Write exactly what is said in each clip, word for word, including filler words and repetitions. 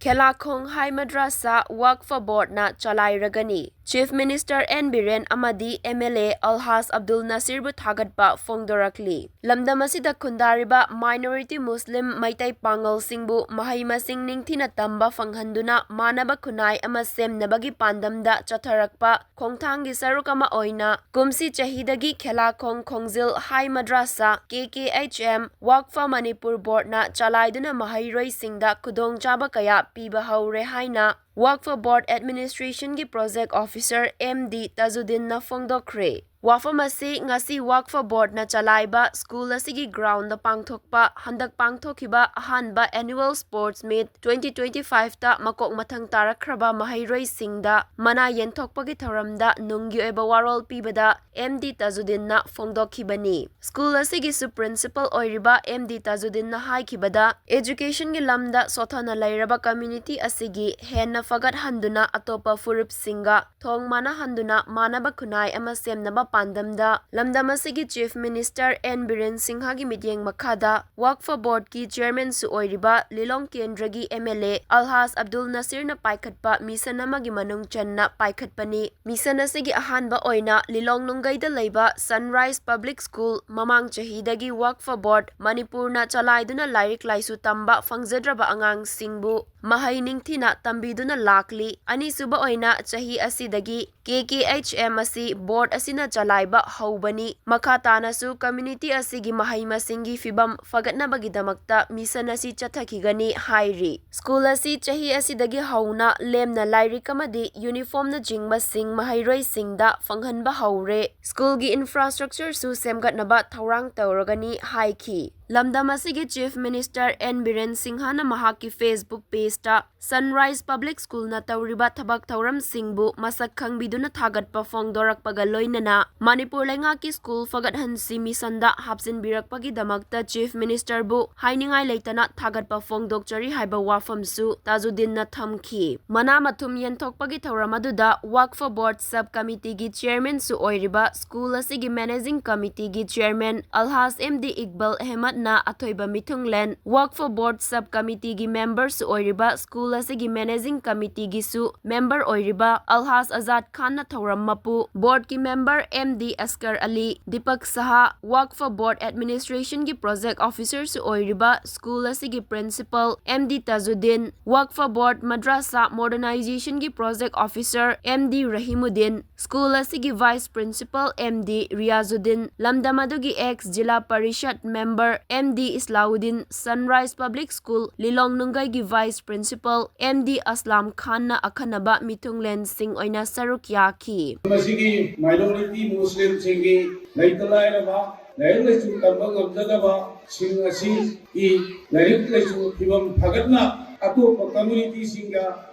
ꯈꯦꯂꯥꯈꯣꯡ ꯍꯥꯏ ꯃꯗ꯭ꯔꯥꯁꯥ ꯋꯛꯐ ꯕꯣꯔꯗꯅ ꯆꯂꯥꯏꯔꯒꯅꯤ꯫ ꯆꯤꯐ ꯃꯤꯅꯤꯁꯇꯔ ꯑꯦꯟ ꯕꯤꯔꯦꯟ ꯑꯃꯗꯤ M L A Alhaj Abdul ꯅꯁꯤꯔꯕꯨ ꯊꯥꯒꯠꯄ ꯐꯣꯡꯗꯣꯔꯛꯂꯤ꯫ ꯂꯝꯗꯝ ꯑꯁꯤꯗ ꯈꯨꯟꯗꯥꯔꯤꯕ ꯃꯥꯏꯅꯣꯔꯤꯇꯤ ꯃꯨꯁꯂꯤꯝ ꯃꯩꯇꯩ ꯄꯥꯉꯜꯁꯤꯡꯕꯨ ꯃꯍꯩ ꯃꯁꯤꯡ ꯅꯤꯡꯊꯤꯅ ꯇꯝꯕ ꯐꯪꯍꯟꯗꯨꯅ ꯃꯥꯟꯅꯕ ꯈꯨꯟꯅꯥꯏ ꯑꯃ ꯁꯦꯝꯅꯕꯒꯤ ꯄꯥꯟꯗꯝꯗ ꯆꯠꯊꯔꯛꯄ ꯈꯣꯡꯊꯥꯡꯒꯤ ꯁꯔꯨꯛ ꯑꯃ ꯑꯣꯏꯅ ꯀꯨꯝꯁꯤ ꯆꯍꯤꯗꯒꯤ ꯈꯦꯂꯥꯈꯣꯡ ꯈꯣꯡꯖꯤꯜ ꯍꯥꯏ ꯃꯗ꯭ꯔꯥꯁꯥ, ꯀꯦ ꯀꯦ ꯑꯩꯆ ꯑꯦꯝ, ꯋꯛꯐ ꯃꯅꯤꯄꯨꯔ ꯕꯣꯔꯗꯅ ꯆꯂꯥꯏꯗꯨꯅ ꯃꯍꯩꯔꯣꯏꯁꯤꯡꯗ ꯈꯨꯗꯣꯡꯆꯥꯕ ꯀꯌꯥ ꯄꯤꯕ ꯍꯧꯔꯦ ꯍꯥꯏꯅ ꯋꯛꯐ ꯕꯣꯔꯗ ꯑꯦꯗꯃꯤꯅꯤꯁꯇ꯭ꯔꯦꯁꯟꯒꯤ ꯄ꯭ꯔꯣꯖꯦꯛ ꯑꯣꯐꯤꯁꯔ ꯑꯦꯝ ꯗꯤ ꯇꯖꯨꯗꯤꯟꯅ ꯐꯣꯡꯗꯣꯛꯈ꯭ꯔꯦ꯫ ꯋꯥꯐꯝ ꯑꯁꯤ ꯉꯁꯤ ꯋꯛꯐ ꯕꯣꯔꯗꯅ ꯆꯂꯥꯏꯕ ꯁ꯭ꯀꯨꯜ ꯑꯁꯤꯒꯤ ꯒ꯭ꯔꯥꯎꯟꯗ ꯄꯥꯡꯊꯣꯛꯄ ꯍꯟꯗꯛ ꯄꯥꯡꯊꯣꯛꯈꯤꯕ ꯑꯍꯥꯟꯕ annual sports meet twenty twenty ꯐꯥꯏꯚꯇ ꯃꯀꯣꯛ ꯃꯊꯪ ꯇꯥꯔꯛꯈ꯭ꯔꯕ ꯃꯍꯩꯔꯣꯏꯁꯤꯡꯗ ꯃꯅꯥ ꯌꯦꯟꯊꯣꯛꯄꯒꯤ ꯊꯧꯔꯝꯗ ꯅꯨꯡꯒꯤ ꯑꯣꯏꯕ ꯋꯥꯔꯣꯜ ꯄꯤꯕꯗ ꯑꯦꯝ ꯗꯤ ꯇꯖꯨꯗꯤꯟꯅ ꯐꯣꯡꯗꯣꯛꯈꯤꯕꯅꯤ꯫ ꯁ꯭ꯀꯨꯜ ꯑꯁꯤꯒꯤꯁꯨ ꯄ꯭ꯔꯤꯟꯁꯤꯄꯜ ꯑꯣꯏꯔꯤꯕ ꯑꯦꯝ ꯗꯤ ꯇꯖꯨꯗꯤꯟꯅ ꯍꯥꯏꯈꯤꯕꯗ, ꯑꯦꯖꯨꯀꯦꯁꯟꯒꯤ ꯂꯝꯗ ꯁꯣꯠꯊꯅ ꯂꯩꯔꯕ ꯀꯝꯃ꯭ꯌꯨꯅꯤꯇꯤ ꯑꯁꯤꯒꯤ ꯍꯦꯟꯅ ꯐꯒꯠꯍꯟꯗꯨꯅ ꯑꯇꯣꯞꯄ ꯐꯨꯔꯨꯞꯁꯤꯡꯒ ꯊꯣꯡ ꯃꯥꯟꯅꯍꯟꯗꯨꯅ ꯃꯥꯟꯅꯕ ꯈꯨꯟꯅꯥꯏ ꯑꯃ ꯁꯦꯝꯅꯕ ꯄꯥꯟꯗꯝꯗ ꯂꯝꯗꯝ ꯑꯁꯤꯒꯤ ꯆꯤꯐ ꯃꯤꯅꯤꯁꯇꯔ ꯑꯦꯟ ꯕꯤꯔꯦꯟ ꯁꯤꯡꯍꯒꯤ ꯃꯤꯠꯌꯦꯡ ꯃꯈꯥꯗ ꯋꯛꯐ ꯕꯣꯔꯗꯀꯤ ꯆꯤꯌꯔꯃꯦꯟꯁꯨ ꯑꯣꯏꯔꯤꯕ ꯂꯤꯂꯣꯡ ꯀꯦꯟꯗ꯭ꯔꯒꯤ M L A Alhaj Abdul ꯅꯁꯤꯔꯅ ꯄꯥꯏꯈꯠꯄ ꯃꯤꯁꯟ ꯑꯃꯒꯤ ꯃꯅꯨꯡ ꯆꯟꯅ ꯄꯥꯏꯈꯠꯄꯅꯤ꯫ ꯃꯤꯁꯟ ꯑꯁꯤꯒꯤ ꯑꯍꯥꯟꯕ ꯑꯣꯏꯅ ꯂꯤꯂꯣꯡ ꯅꯨꯡꯒꯩꯗ ꯂꯩꯕ ꯁꯟꯔꯥꯏꯖ ꯄꯕ꯭ꯂꯤꯛ ꯁ꯭ꯀꯨꯜ ꯃꯃꯥꯡ ꯆꯍꯤꯗꯒꯤ ꯋꯛꯐ ꯕꯣꯔꯗ ꯃꯅꯤꯄꯨꯔꯅ ꯆꯂꯥꯏꯗꯨꯅ ꯂꯥꯏꯔꯤꯛ ꯂꯥꯏꯁꯨ ꯇꯝꯕ ꯐꯪꯖꯗ꯭ꯔꯕ ꯑꯉꯥꯡꯁꯤꯡꯕꯨ ꯃꯍꯩ ꯅꯤꯡꯊꯤꯅ ꯇꯝꯕꯤꯗꯨꯅ ꯂꯥꯛꯂꯤ꯫ ꯑꯅꯤꯁꯨꯕ ꯑꯣꯏꯅ ꯆꯍꯤ ꯑꯁꯤꯗꯒꯤ ꯀꯦ ꯀꯦ ꯑꯩꯆ ꯑꯦꯝ ꯑꯁꯤ ꯕꯣꯔꯗ ꯑꯁꯤꯅ ꯆꯂꯥꯏꯕ ꯍꯧꯕꯅꯤ꯫ ꯃꯈꯥ ꯇꯥꯅꯁꯨ ꯀꯝꯃ꯭ꯌꯨꯅꯤꯇꯤ ꯑꯁꯤꯒꯤ ꯃꯍꯩ ꯃꯁꯤꯡꯒꯤ ꯐꯤꯚꯝ ꯐꯒꯠꯅꯕꯒꯤꯗꯃꯛꯇ ꯃꯤꯁꯟ ꯑꯁꯤ ꯆꯠꯊꯈꯤꯒꯅꯤ ꯍꯥꯏꯔꯤ꯫ ꯁ꯭ꯀꯨꯜ ꯑꯁꯤ ꯆꯍꯤ ꯑꯁꯤꯗꯒꯤ ꯍꯧꯅ ꯂꯦꯝꯅ ꯂꯥꯏꯔꯤꯛ ꯑꯃꯗꯤ ꯌꯨꯅꯤꯐꯣꯔꯝꯅꯆꯤꯡꯕꯁꯤꯡ ꯃꯍꯩꯔꯣꯏꯁꯤꯡꯗ ꯐꯪꯍꯟꯕ ꯍꯧꯔꯦ꯫ ꯁ꯭ꯀꯨꯜꯒꯤ ꯏꯟꯐ꯭ꯔꯥꯁ꯭ꯇ꯭ꯔꯛꯆꯔꯁꯨ ꯁꯦꯝꯒꯠꯅꯕ ꯊꯧꯔꯥꯡ ꯇꯧꯔꯒꯅꯤ ꯍꯥꯏꯈꯤ꯫ ꯂꯝꯗꯝ ꯑꯁꯤꯒꯤ ꯆꯤꯐ ꯃꯤꯅꯤꯁꯇꯔ ꯑꯦꯟ ꯕꯤꯔꯦꯟ ꯁꯤꯡꯍꯅ ꯃꯍꯥꯛꯀꯤ ꯐꯦꯁꯕꯨꯛ ꯄꯦꯖꯇ ꯁꯟꯔꯥꯏꯖ ꯄꯕ꯭ꯂꯤꯛ ꯁ꯭ꯀꯨꯜꯅ ꯇꯧꯔꯤꯕ ꯊꯕꯛ ꯊꯧꯔꯝꯁꯤꯡꯕꯨ ꯃꯁꯛ ꯈꯪꯕꯤꯗꯨꯅ ꯊꯥꯒꯠꯄ ꯐꯣꯡꯗꯣꯔꯛꯄꯒ ꯂꯣꯏꯅꯅ ꯃꯅꯤꯄꯨꯔ ꯂꯩꯉꯥꯛꯀꯤ ꯁ꯭ꯀꯨꯜ ꯐꯒꯠꯍꯟꯁꯤ ꯃꯤꯁꯟꯗ ꯍꯥꯞꯆꯤꯟꯕꯤꯔꯛꯄꯒꯤꯗꯃꯛꯇ ꯆꯤꯐ ꯃꯤꯅꯤꯁꯇꯔꯕꯨ ꯍꯥꯏꯅꯤꯡꯉꯥꯏ ꯂꯩꯇꯅ ꯊꯥꯒꯠꯄ ꯐꯣꯡꯗꯣꯛꯆꯔꯤ ꯍꯥꯏꯕ ꯋꯥꯐꯝꯁꯨ ꯇꯥꯖꯨꯗꯤꯟꯅ ꯊꯝꯈꯤ꯫ ꯃꯅꯥ ꯃꯊꯨꯝ ꯌꯦꯟꯊꯣꯛꯄꯒꯤ ꯊꯧꯔꯝ ꯑꯗꯨꯗ ꯋꯛꯐ ꯕꯣꯔꯗ ꯁꯕ ꯀꯃꯤꯇꯤꯒꯤ ꯆꯤꯌꯔꯃꯦꯟꯁꯨ ꯑꯣꯏꯔꯤꯕ ꯁ꯭ꯀꯨꯜ ꯑꯁꯤꯒꯤ managing ꯀꯃꯤꯇꯤꯒꯤ chairman ꯑꯜꯍꯥꯖ M D ꯏꯛꯕꯜ Ahmad ꯅ ꯑꯊꯣꯏꯕ ꯃꯤꯊꯨꯡꯂꯦꯟ, ꯋꯛꯐ ꯕꯣꯔꯗ ꯁꯕ ꯀꯃꯤꯇꯤꯒꯤ ꯃꯦꯝꯕꯔꯁꯨ ꯑꯣꯏꯔꯤꯕ, ꯁ꯭ꯀꯨꯜ ꯑꯁꯤꯒꯤ ꯃꯦꯅꯦꯖꯤꯡ ꯀꯃꯤꯇꯤꯒꯤꯁꯨ ꯃꯦꯝꯕꯔ ꯑꯣꯏꯔꯤꯕ ꯑꯜꯍꯥꯖ ꯑꯖꯥꯗ ꯈꯥꯟꯅ ꯊꯧꯔꯝ ꯃꯄꯨ, ꯕꯣꯔꯗꯀꯤ member M D Askar Ali, Dipak Saha, ꯋꯛꯐ ꯕꯣꯔꯗ ꯑꯦꯗꯃꯤꯅꯤꯁꯇ꯭ꯔꯦꯁꯟꯒꯤ ꯄ꯭ꯔꯣꯖꯦꯛ ꯑꯣꯐꯤꯁꯔꯁꯨ ꯑꯣꯏꯔꯤꯕ, ꯁ꯭ꯀꯨꯜ ꯑꯁꯤꯒꯤ ꯄ꯭ꯔꯤꯟꯁꯤꯄꯜ ꯑꯦꯝ ꯗꯤ ꯇꯖꯨꯗꯤꯟ, ꯋꯛꯐ ꯕꯣꯔꯗ ꯃꯗ꯭ꯔꯥꯁꯥ ꯃꯣꯗꯔꯅꯥꯏꯖꯦꯁꯟꯒꯤ project officer M D Rahimuddin, school ꯑꯁꯤꯒꯤ vice principal M D Riyazuddin, ꯂꯝꯗꯝ ꯑꯗꯨꯒꯤ ex Zila Parishad member M D Islauddin, Sunrise public school Lilong ꯅꯨꯡꯒꯩꯒꯤ vice principal M D Aslam ꯈꯥꯟꯅ ꯑꯈꯟꯅꯕ ꯃꯤꯊꯨꯡꯂꯦꯟꯁꯤꯡ ꯑꯣꯏꯅ ꯁꯔꯨꯛ ꯌꯥꯈꯤ꯫ ꯃꯁꯤꯒꯤ ꯃꯥꯏꯅꯣꯔꯤꯇꯤ ꯃꯨꯁꯂꯤꯝꯁꯤꯡꯒꯤ ꯂꯩꯇ ꯂꯥꯏꯔꯕ, ꯂꯥꯏꯔꯤꯛ ꯂꯥꯏꯁꯨ ꯇꯝꯕ ꯉꯝꯖꯗꯕꯁꯤꯡ ꯑꯁꯤꯒꯤ ꯂꯥꯏꯔꯤꯛ ꯂꯥꯏꯁꯨ ꯐꯤꯕꯝ ꯐꯒꯠꯅ ꯑꯇꯣꯞꯄ ꯀꯝꯃ꯭ꯌꯨꯅꯤꯇꯤꯁꯤꯡꯒ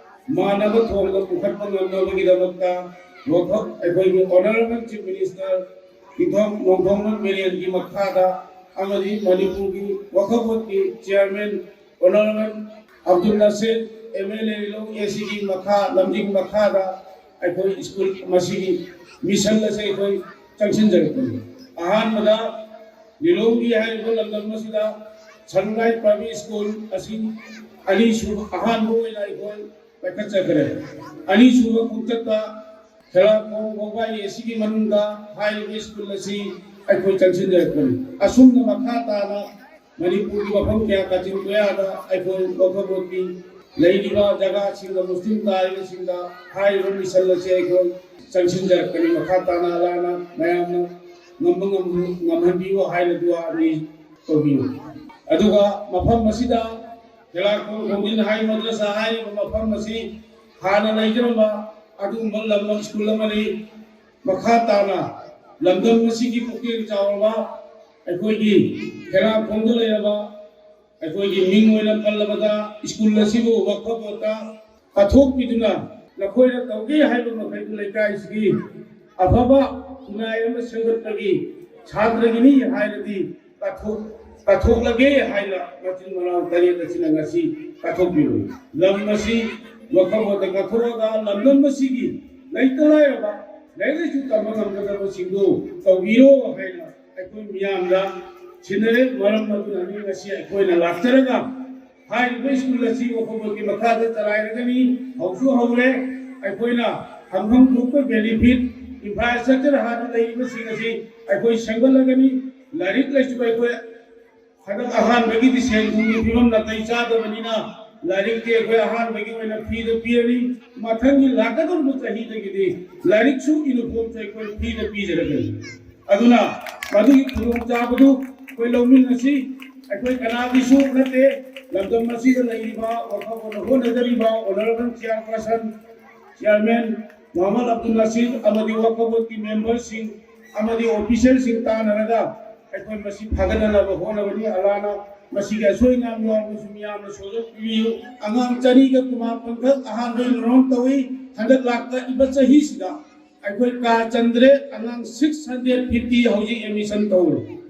ꯃꯥꯟꯅꯕ ꯊꯣꯡꯗ ꯄꯨꯈꯠꯄ ꯉꯝꯅꯕꯒꯤꯗꯃꯛꯇ ꯋꯥꯐꯝ ꯑꯩꯈꯣꯏꯒꯤ ꯑꯣꯅꯔꯦꯕꯜ ꯆꯤꯐ ꯃꯤꯅꯤꯁꯇꯔ ꯏꯟꯊꯣꯝ ꯅꯣꯡꯊꯣꯝꯕꯝ ꯕꯤꯔꯦꯟꯒꯤ ꯃꯈꯥꯗ ꯑꯃꯗꯤ ꯃꯅꯤꯄꯨꯔꯒꯤ ꯋꯥꯈꯜ ꯕꯣꯔꯗꯀꯤ chairman honourable Abdul Nasir M L A Lilong A ꯁꯤꯒꯤ ꯃꯈꯥ ꯂꯝꯖꯤꯡ ꯃꯈꯥꯗ ꯑꯩꯈꯣꯏ ꯁ꯭ꯀꯨꯜ ꯃꯁꯤꯒꯤ ꯃꯤꯁꯟ ꯑꯁꯤ ꯑꯩꯈꯣꯏ ꯆꯪꯁꯤꯟꯖꯔꯛꯄꯅꯤ꯫ ꯑꯍꯥꯟꯕꯗ ꯂꯤꯂꯣꯡꯒꯤ ꯍꯥꯏꯔꯤꯕ ꯂꯝꯗꯝ ꯑꯁꯤꯗ ꯁꯟꯔꯥꯏꯖ ꯄ꯭ꯔꯥꯏꯃꯔꯤ ꯁ꯭ꯀꯨꯜ ꯑꯁꯤ ꯑꯅꯤꯁꯨꯕ ꯑꯍꯥꯟꯕ ꯑꯣꯏꯅ ꯑꯩꯈꯣꯏ ꯄꯥꯏꯈꯠꯆꯈ꯭ꯔꯦ꯫ ꯑꯅꯤꯁꯨꯕ ꯈꯣꯡꯆꯠꯇ ꯈꯦꯂꯥꯈꯣꯡ ꯋꯥꯕꯥꯏ ꯑꯦ ꯁꯤꯒꯤ ꯃꯅꯨꯡꯗ ꯍꯥꯏꯔꯤꯕ ꯁ꯭ꯀꯨꯜ ꯑꯁꯤ ꯑꯩꯈꯣꯏ ꯆꯪꯁꯤꯟꯖꯔꯛꯄꯅꯤ꯫ ꯑꯁꯨꯝꯅ ꯃꯈꯥ ꯇꯥꯅ ꯃꯅꯤꯄꯨꯔꯒꯤ ꯃꯐꯝ ꯀꯌꯥ ꯀꯥꯆꯤꯟ ꯀꯣꯌꯥꯗ ꯑꯩꯈꯣꯏ ꯋꯥꯈꯜ ꯕꯣꯔꯗꯀꯤ ꯂꯩꯔꯤꯕ ꯖꯒꯥꯁꯤꯡꯗ ꯃꯨꯁꯂꯤꯝ ꯇꯥꯔꯤꯕꯁꯤꯡꯗ ꯍꯥꯏꯔꯤꯕ ꯃꯤꯁꯟ ꯑꯁꯤ ꯑꯩꯈꯣꯏ ꯆꯪꯁꯤꯟꯖꯔꯛꯀꯅꯤ꯫ ꯃꯈꯥ ꯇꯥꯅ ꯑꯜꯂꯥꯅ ꯃꯌꯥꯝꯅ ꯉꯝꯕ ꯉꯝ-, ꯉꯝꯍꯟꯕꯤꯌꯨ ꯍꯥꯏꯅ ꯗꯨꯋꯥ ꯑꯅꯤ ꯇꯧꯕꯤꯌꯨ꯫ ꯑꯗꯨꯒ ꯃꯐꯝ ꯑꯁꯤꯗ ꯈꯦꯂꯥꯈꯣꯡ ꯈꯣꯡꯖꯤꯟ ꯍꯥꯏ ꯃꯗ꯭ꯔꯁꯥ ꯍꯥꯏꯔꯤꯕ ꯃꯐꯝ ꯑꯁꯤ ꯍꯥꯟꯅ ꯂꯩꯖꯔꯝꯕ ꯑꯗꯨꯒꯨꯝꯕ ꯂꯝ ꯁ꯭ꯀꯨꯜ ꯑꯃꯅꯤ꯫ ꯃꯈꯥ ꯇꯥꯅ ꯂꯝꯗꯝ ꯑꯁꯤꯒꯤ ꯄꯨꯛꯆꯦꯜ ꯆꯥꯎꯔꯕ ꯑꯩꯈꯣꯏꯒꯤ ꯈꯦꯂꯥꯈꯣꯡꯗ ꯂꯩꯔꯕ ꯑꯩꯈꯣꯏꯒꯤ ꯃꯤꯡ ꯑꯣꯏꯅ ꯄꯜꯂꯕꯗ ꯁ꯭ꯀꯨꯜ ꯑꯁꯤꯕꯨ ꯋꯛꯐ ꯕꯣꯔꯗꯇ ꯀꯠꯊꯣꯛꯄꯤꯗꯨꯅ ꯅꯈꯣꯏꯅ ꯇꯧꯒꯦ ꯍꯥꯏꯕ ꯃꯈꯩꯗꯨ ꯂꯩꯀꯥꯏꯁꯤꯒꯤ ꯑꯐꯕ ꯈꯨꯟꯅꯥꯏ ꯑꯃ ꯁꯦꯝꯒꯠꯄꯒꯤ ꯁꯥꯇ꯭ꯔꯒꯤꯅꯤ ꯍꯥꯏꯔꯗꯤ ꯀꯠꯊꯣꯛ-, ꯀꯠꯊꯣꯛꯂꯒꯦ ꯍꯥꯏꯅ ꯃꯆꯤꯟ ꯃꯅꯥꯎ ꯇꯔꯦꯠ ꯑꯁꯤꯅ ꯉꯁꯤ ꯀꯠꯊꯣꯛꯄꯤꯕꯅꯤ꯫ ꯂꯝ ꯑꯁꯤ ꯋꯥꯈꯜꯂꯣꯟꯗ ꯀꯠꯊꯣꯛꯑꯒ ꯂꯝꯗꯝ ꯑꯁꯤꯒꯤ ꯂꯩꯇ ꯂꯥꯏꯔꯕ, ꯂꯥꯏꯔꯤꯛ ꯂꯥꯏꯁꯨ ꯇꯝꯕ ꯉꯝꯒꯗꯕꯁꯤꯡꯗꯨ ꯇꯧꯕꯤꯔꯣ ꯍꯥꯏꯅ ꯑꯩꯈꯣꯏ ꯃꯤꯌꯥꯝꯗ ꯁꯤꯟꯅꯔꯦ꯫ ꯃꯔꯝ ꯑꯗꯨꯅꯅꯤ ꯉꯁꯤ ꯑꯩꯈꯣꯏꯅ ꯂꯥꯛꯆꯔꯒ ꯍꯥꯏꯔꯤꯕ ꯁ꯭ꯀꯨꯜ ꯑꯁꯤ ꯋꯥꯈꯜꯒꯤ ꯃꯈꯥꯗ ꯆꯂꯥꯏꯔꯒꯅꯤ꯫ ꯍꯧꯁꯨ ꯍꯧꯔꯦ꯫ ꯑꯩꯈꯣꯏꯅ ꯐꯪꯐꯝ ꯊꯣꯛꯄ ꯕꯦꯅꯤꯐꯤꯠ, ꯏꯟꯐ꯭ꯔꯥꯁ꯭ꯇ꯭ꯔꯛꯆꯔ ꯍꯥꯟꯅ ꯂꯩꯔꯤꯕꯁꯤꯡ ꯑꯁꯤ ꯑꯩꯈꯣꯏ ꯁꯦꯝꯒꯠꯂꯒꯅꯤ꯫ ꯂꯥꯏꯔꯤꯛ ꯂꯥꯏꯁꯨ ꯑꯩꯈꯣꯏ ꯍꯟꯗꯛ ꯑꯍꯥꯟꯕꯒꯤꯗꯤ ꯁꯦꯜ ꯊꯨꯝꯒꯤ ꯐꯤꯕꯝ ꯅꯥꯇꯩ ꯆꯥꯗꯕꯅꯤꯅ ꯂꯥꯏꯔꯤꯛꯇꯤ ꯑꯩꯈꯣꯏ ꯑꯍꯥꯟꯕꯒꯤ ꯑꯣꯏꯅ ꯐ꯭ꯔꯤꯗ ꯄꯤꯔꯅꯤ꯫ ꯃꯊꯪꯒꯤ ꯂꯥꯛꯀꯗꯧꯔꯤꯕ ꯆꯍꯤꯗꯒꯤꯗꯤ ꯂꯥꯏꯔꯤꯛꯁꯨ ꯌꯨꯅꯤꯐꯣꯔꯝꯁꯨ ꯑꯩꯈꯣꯏ ꯐ꯭ꯔꯤꯗ ꯄꯤꯖꯔꯒꯅꯤ꯫ ꯑꯗꯨꯅ ꯃꯗꯨꯒꯤ ꯈꯨꯗꯣꯡꯆꯥꯕꯗꯨ ꯑꯩꯈꯣꯏ ꯂꯧꯃꯤꯟꯅꯁꯤ꯫ ꯑꯩꯈꯣꯏ ꯀꯅꯥꯒꯤꯁꯨ ꯅꯠꯇꯦ, ꯂꯝꯗꯝ ꯑꯁꯤꯗ ꯂꯩꯔꯤꯕ ꯋꯥꯈꯜ ꯍꯣꯠꯅꯖꯔꯤꯕ ꯑꯣꯅꯔꯦꯕꯜ ꯆꯤꯌꯥꯔꯄꯔꯁꯟ, ꯆꯤꯌꯥꯔꯃꯦꯟ ꯃꯣꯍꯝꯃꯗ ꯑꯕꯗꯨꯜ ꯅꯁꯤꯔ ꯑꯃꯗꯤ ꯋꯥꯈꯜ ꯕꯣꯔꯗꯀꯤ ꯃꯦꯝꯕꯔꯁꯤꯡ ꯑꯃꯗꯤ ꯑꯣꯐꯤꯁꯔꯁꯤꯡ ꯇꯥꯟꯅꯔꯒ ꯑꯩꯈꯣꯏ ꯃꯁꯤ ꯐꯒꯠꯅꯅꯕ ꯍꯣꯠꯅꯕꯅꯤ꯫ ꯑꯜꯂꯥꯅ ꯃꯁꯤꯒꯤ ꯑꯁꯣꯏ ꯑꯉꯥꯝ ꯌꯥꯎꯕꯁꯨ ꯃꯤꯌꯥꯝꯅ ꯁꯣꯏꯗꯣꯛꯄꯤꯕꯤꯌꯨ꯫ ꯑꯉꯥꯡ ꯆꯅꯤꯒ ꯀꯨꯟꯃꯥꯄꯟ ꯈꯛ ꯑꯍꯥꯟꯕ enroll ꯇꯧꯏ꯫ ꯍꯟꯗꯛ ꯂꯥꯛꯂꯤꯕ ꯆꯍꯤꯁꯤꯗ ꯑꯩꯈꯣꯏ ꯀꯥ ꯆꯟꯗ꯭ꯔꯦ꯫ ꯑꯉꯥꯡ six hundred fifty ꯍꯧꯖꯤꯛ admission ꯇꯧꯔꯦ꯫